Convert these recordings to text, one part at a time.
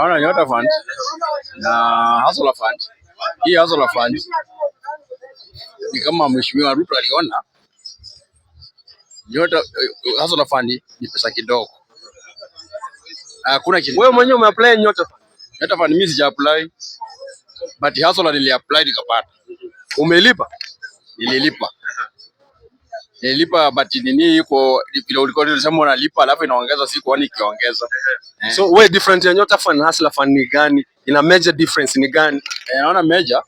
Naona Nyota Fund na Hustler Fund. Hii Hustler Fund ni kama Mheshimiwa Ruto aliona Nyota Hustler Fund ni pesa kidogo. Hakuna kitu. Wewe mwenyewe umeapply Nyota Fund? Nyota Fund mimi sija apply. But Hustler nili apply nikapata. Umelipa? Nililipa. Nililipa, but nini iko vile ulikuwa unasema unalipa alafu inaongeza, sikuoni ikiongeza. Eh. So wewe, different ya Nyota Fund na Hustler Fund ni gani? Ina major difference ni gani? Eh, naona major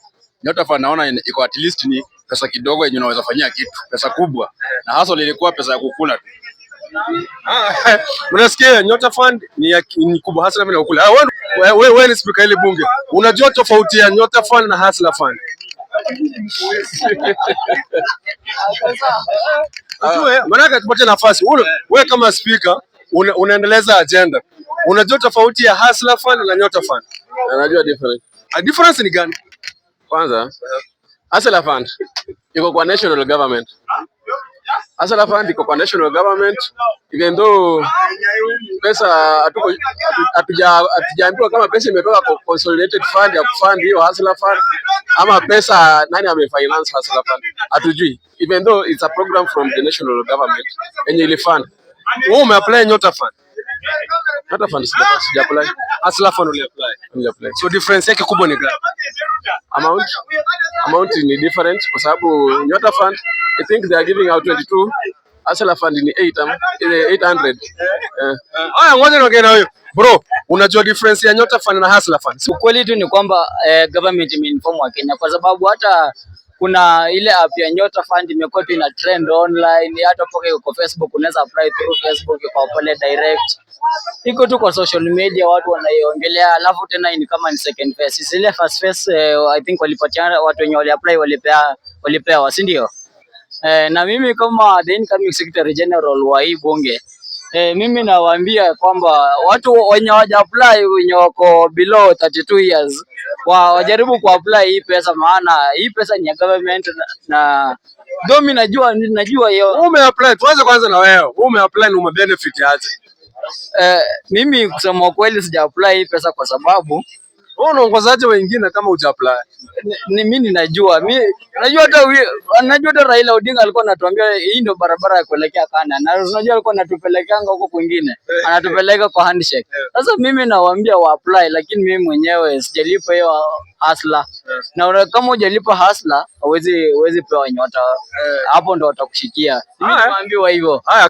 Nyota Fund naona iko at least ni pesa kidogo yenye unaweza fanyia kitu, pesa kubwa. Na Hustle ilikuwa pesa ya kukula tu. Ah, unasikia Nyota Fund ni kubwa, Hustler Fund ni kukula. Ah, wewe ni speaker ile bunge. Unajua tofauti ya Nyota Fund na Hustler Fund? Ujue, maanake tupate nafasi. Wewe kama speaker unaendeleza agenda. Unajua tofauti ya Hustler Fund na Nyota Fund? Anajua difference. A difference ni gani? Kwanza, Hustler Fund iko kwa national government. Hustler Fund iko kwa national government, even though pesa hatujaambiwa kama pesa imetoka kwa consolidated fund ya kufund hiyo Hustler Fund ama pesa nani amefinance Hustler Fund, hatujui, even though it's a program from the national government yenye ilifund. Wewe umeapply Nyota Fund? Nyota Fund sija apply. Hustler Fund uliapply. Sija apply. So difference yake kubwa ni gani? Amount ni different kwa sababu Nyota Fund, I think they are giving out 22, Hustler Fund ni 8 ama ile 800. Eh. Haya, ngoja niongee na huyo. Bro, unajua difference ya Nyota Fund na Hustler Fund? Ukweli tu ni kwamba government imeinform Wakenya kwa sababu hata kuna ile app ya Nyota Fund imekuwa tu ina trend online, hata mpaka iko kwa Facebook, unaweza apply through Facebook, iko pale direct, iko tu kwa social media, watu wanaiongelea. Alafu tena ni kama ni second phase, zile first phase I think walipatiana watu wenye wali apply walipewa, si ndio? Na mimi kama the incoming secretary general wa hii bunge, mimi nawaambia kwamba watu wenye hawaja apply, wenye wako below 32 years, wajaribu ku apply hii pesa, maana hii pesa ni ya government na though mimi najua hiyo. Wewe umeapply, tuanze kwanza na wewe. Wewe umeapply na umebenefit aje? Mimi kusema kweli sija apply hii pesa kwa sababu Wewe unaongozaje wengine kama huja apply? Mimi ninajua, mi najua hata najua hata Raila Odinga alikuwa anatuambia hii ndio barabara ya kuelekea Kana, na unajua alikuwa anatupelekanga huko kwingine, anatupeleka kwa handshake. Sasa mimi nawaambia wa apply, lakini mimi mwenyewe sijalipa hiyo Hustler, na kama hujalipa Hustler huwezi pewa Nyota, hapo ndo watakushikia. Mimi Haya. nimeambiwa hivyo. Haya.